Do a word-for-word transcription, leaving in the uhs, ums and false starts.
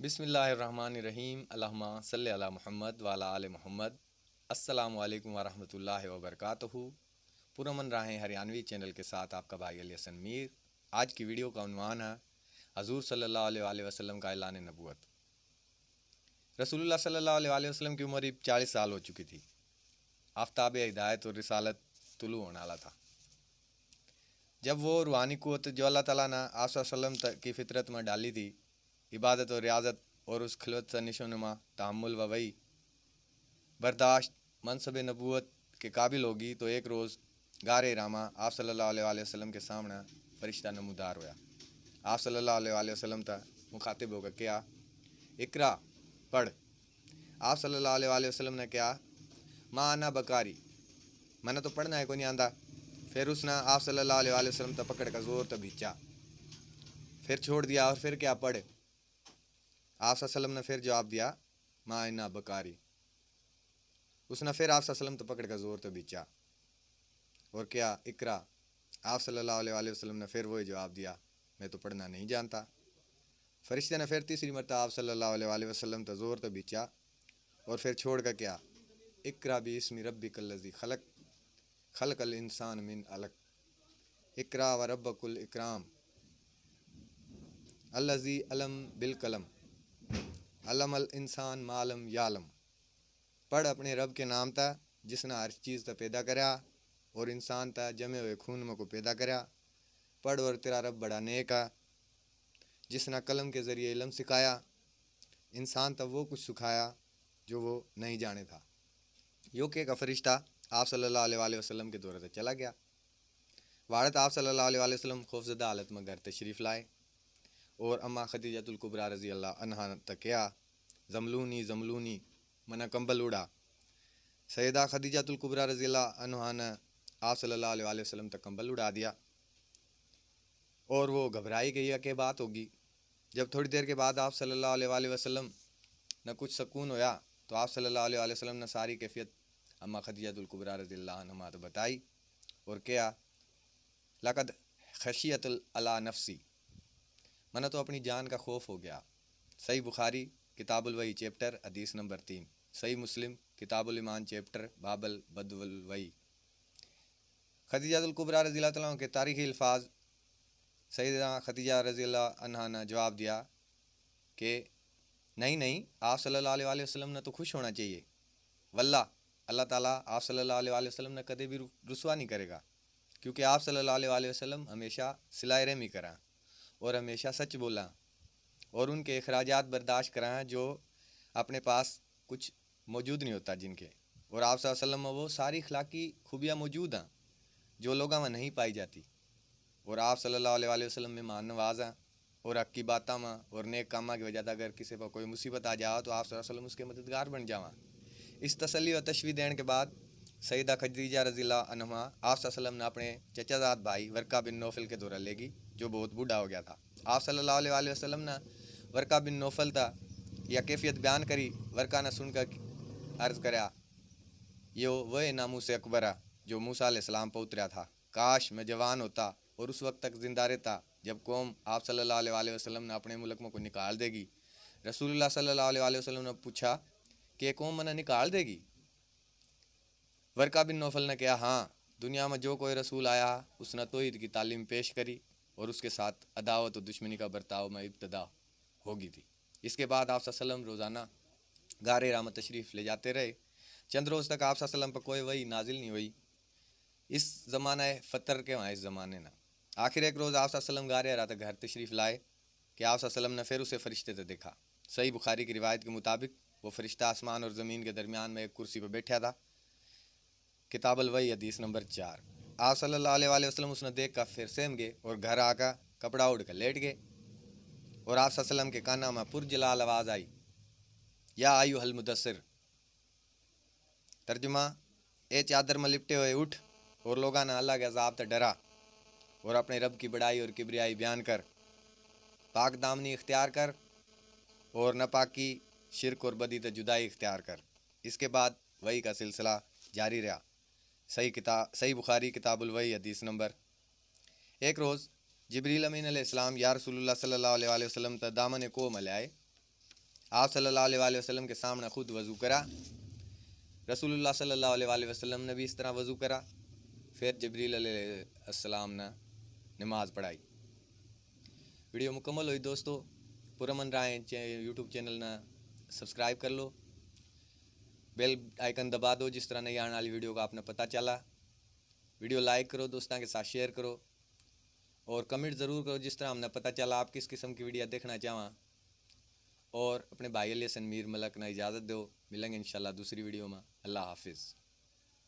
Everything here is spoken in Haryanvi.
बिस्मिल्लाहिर्रहमानिर्रहीम। अल्लाहुम्मा सल्लि अला मुहम्मद व अला आले मुहम्मद। अस्सलामु अलैकुम व रहमतुल्लाहि व बरकातहू। पुरअमन राहें हरियाणवी चैनल के साथ आपका भाई अली हसन मीर। आज की वीडियो का उन्वान है हजूर सल्लल्लाहु अलैहि वसल्लम का ऐलान नबूवत। रसूलुल्लाह सल्लल्लाहु अलैहि वसल्लम की उम्र इब चालीस साल हो चुकी थी। आफताब हिदायत और रिसालत तुलू होने वाला था। जब वो रूहानी कुव्वत जो अल्लाह ताला ने आप सल्लल्लाहु अलैहि वसल्लम त-, की फितरत में डाली थी, इबादत और रियाजत और उस खिलवत से निशोनुमा तहम्मुल व वही बर्दाश्त मनसब नबूवत के काबिल होगी, तो एक रोज़ गारे हिरा मा आप सल्लल्लाहु अलैहि वसल्लम के सामने फरिश्ता नमूदार होया। आप सल्लल्लाहु अलैहि वसल्लम तै मुखातिब होकर कहा, "इकरा, पढ़।" आप सल्लल्लाहु अलैहि वसल्लम ने कहा, "मा अना बकारी, मन्नै तो पढ़ना है कोनी आंदा।" फिर उसने आप सल्लल्लाहु अलैहि वसल्लम तै पकड़ कर जोर तै भींचा, फिर छोड़ दिया और फिर कहा, "पढ़।" आप सल्लल्लाहु अलैहि वसल्लम ने फिर जवाब दिया, "मा अना बकारी।" उसने फिर आप सल्लल्लाहु अलैहि वसल्लम तै पकड़ कर जोर तै भींचा और कहा, "इकरा।" आप सल्लल्लाहु अलैहि वसल्लम ने फिर वही जवाब दिया, "मैं तो पढ़ना नहीं जानता।" फरिश्ते ने फिर तीसरी मरतबा आप सल्लल्लाहु अलैहि वसल्लम तै जोर तै भींचा और फिर छोड़ कर कहा, "इकरा बिस्मि रब्बिकल्लज़ी खलक, खलकल इंसान मिन अलक, इकरा व रब्बकुल इकराम, अल्लज़ी अलम बिल कलम, अलमल इंसान मालम यालम।" पढ़ अपने रब के नाम तै, जिसने हर चीज़ तै पैदा करया और इंसान तै जमे हुए खून में को पैदा करया। पढ़ और तेरा रब बड़ा नेक है, जिसने कलम के ज़रिए इलम सिखाया, इंसान तै वो कुछ सिखाया जो वो नहीं जाने था। यो कह का फरिश्ता आप सल्लल्लाहु अलैहि वसल्लम के दौरे तै चला गया। वाड़त आप सल्लल्लाहु अलैहि वसल्लम खौफजदा हालत में घर तशरीफ़ लाए और अम्मा खदीजतुल कुबरा रज़ी अल्लाह अन्हा तै कहा, "जमलूनी, जमलूनी, मना कंबल उड़ा।" सैयदा खदीजतुल कुबरा रज़ी अल्लाह अन्हा ने आप सल्लल्लाहु अलैहि वसल्लम तै कंबल उड़ा दिया और वो घबराई गई कि बात होगी। जब थोड़ी देर के बाद आप सल्लल्लाहु अलैहि वसल्लम ने कुछ सुकून होया, तो आप सल्लल्लाहु अलैहि वसल्लम ने सारी कैफियत अम्मा खदीजतुल कुबरा रज़ी अल्लाह अन्हा तै बताई और कहा, "लकद खशियतुल अला नफ्सी, मन्नै तो अपनी जान का खौफ हो गया।" सही बुखारी, किताबुल वही, चैप्टर, हदीस नंबर तीन। सही मुस्लिम, किताबुल ईमान, चैप्टर, बाबल बदवल वही। खदीजतुल कुबरा रज़ी अल्लाह तआला अन्हा के तारीख़ी अल्फाज, सैयदा खदीजा रज़ी अल्लाह अन्हा ने जवाब दिया कि नहीं, नहीं, आप सल्लल्लाहु अलैहि वसल्लम ने तो खुश होना चाहिए। वल्लाह, अल्लाह ताला आप सल्लल्लाहु अलैहि वसल्लम ने कदे भी रु-, रुसवा नहीं करेगा, क्योंकि आप सल्लल्लाहु अलैहि वसल्लम हमेशा सिलाए रहमी करा और हमेशा सच बोला और उनके अखराजात बर्दाश्त करा जो अपने पास कुछ मौजूद नहीं होता जिनके। और आप सल्लल्लाहु अलैहि वसल्लम में वो सारी अखलाकी खूबियाँ मौजूद हैं जो लोगों में नहीं पाई जाती। और आप सल्लल्लाहु अलैहि वसल्लम मेहमान नवाज हैं और हक की बातों में और नेक कामां की वजह से अगर किसी पर कोई मुसीबत आ जाओ तो आप सल्लल्लाहु अलैहि वसल्लम उसके मददगार बन जावा। इस तसल्ली व तशवी देने के बाद सैयदा खदीजा रज़ी अल्लाह अन्हा आप सल्लल्लाहु अलैहि वसल्लम ने अपने चचाजाद भाई वरका बिन नौफल के दौरा लेगी, जो बहुत बूढ़ा हो गया था। आप सल्लल्लाहु अलैहि वसल्लम ने वरका बिन नौफल ता यह कैफियत बयान करी। वरका ने सुनकर अर्ज करया, "यो वह नामूस अकबर है जो मूसा अलैहिस्सलाम पर उतरया था। काश मैं जवान होता और उस वक्त तक जिंदा रहता जब कौम आप सल्लल्लाहु अलैहि वसल्लम ने अपने मुल्क में को निकाल देगी।" रसूलुल्लाह सल्लल्लाहु अलैहि वसल्लम ने पूछा कि कौम मन्ने निकाल देगी? वरका बिन नौफल ने कहा, "हाँ, दुनिया में जो कोई रसूल आया, उसने तौहीद की तालीम पेश करी और उसके साथ अदावत और दुश्मनी का बर्ताव में इब्तदा होगी थी।" इसके बाद आप सल्लल्लाहु अलैहि वसल्लम रोज़ाना गारे हिरा में तशरीफ़ ले जाते रहे। चंद रोज़ तक आप सल्लल्लाहु अलैहि वसल्लम पर कोई वही नाजिल नहीं हुई। इस ज़माना फतर के वहाँ इस ज़माने ना। आखिर एक रोज़ आप सल्लल्लाहु अलैहि वसल्लम गारे हिरा तक घर तशरीफ़ लाए कि आप सल्लल्लाहु अलैहि वसल्लम ने फिर उसे फरिश्ते से देखा। सही बुखारी की रिवायत के मुताबिक वो फरिश्ता आसमान और ज़मीन के दरमियान में एक कुर्सी पर बैठा था। किताबुल वही, हदीस नंबर चार। आप सल्लल्लाहु अलैहि वसल्लम उसने देख कर फिर सहम गए और घर आकर कपड़ा ओढ़ कर लेट गए। और आप सल्लल्लाहु अलैहि वसल्लम के काना में पुरजलाल आवाज़ आई, "या अय्युहल मुदस्सिर।" तर्जुमा, ए चादर में लिपटे हुए उठ और लोगां ने अल्लाह के अजाब तै डरा और अपने रब की बड़ाई और किबरियाई बयान कर, पाक दामनी इख्तियार कर और नापाकी, शिरक और बदी तै जुदाई इख्तियार कर। इसके बाद वही का सिलसिला जारी रहा। सही किता-, सही बुखारी, किताबुल वही, हदीस नंबर। एक रोज़ जिब्रील अमीन अलैहिस्सलाम या रसूलुल्लाह सल्लल्लाहु अलैहि वसल्लम तै दामन कोह में ले आए आप सल्लल्लाहु अलैहि वसल्लम के सामने खुद वज़ू करा। रसूलुल्लाह सल्लल्लाहु अलैहि वसल्लम ने भी इस तरह वज़ू करा। फिर जबरील अलैहिस्सलाम ने नमाज पढ़ाई। वीडियो मुकम्मल हुई दोस्तों। पुरमन राय चे-, YouTube चैनल ने सब्सक्राइब कर लो, बेल आइकन दबा दो, जिस तरह नई आने वाली वीडियो का आपने पता चला। वीडियो लाइक करो, दोस्तों के साथ शेयर करो और कमेंट ज़रूर करो, जिस तरह हमने पता चला आप किस किस्म की वीडियो देखना चाहवा। और अपने भाई अली हसन मीर मलक ने इजाज़त दो, मिलेंगे इंशाल्लाह दूसरी वीडियो में। अल्लाह हाफिज़।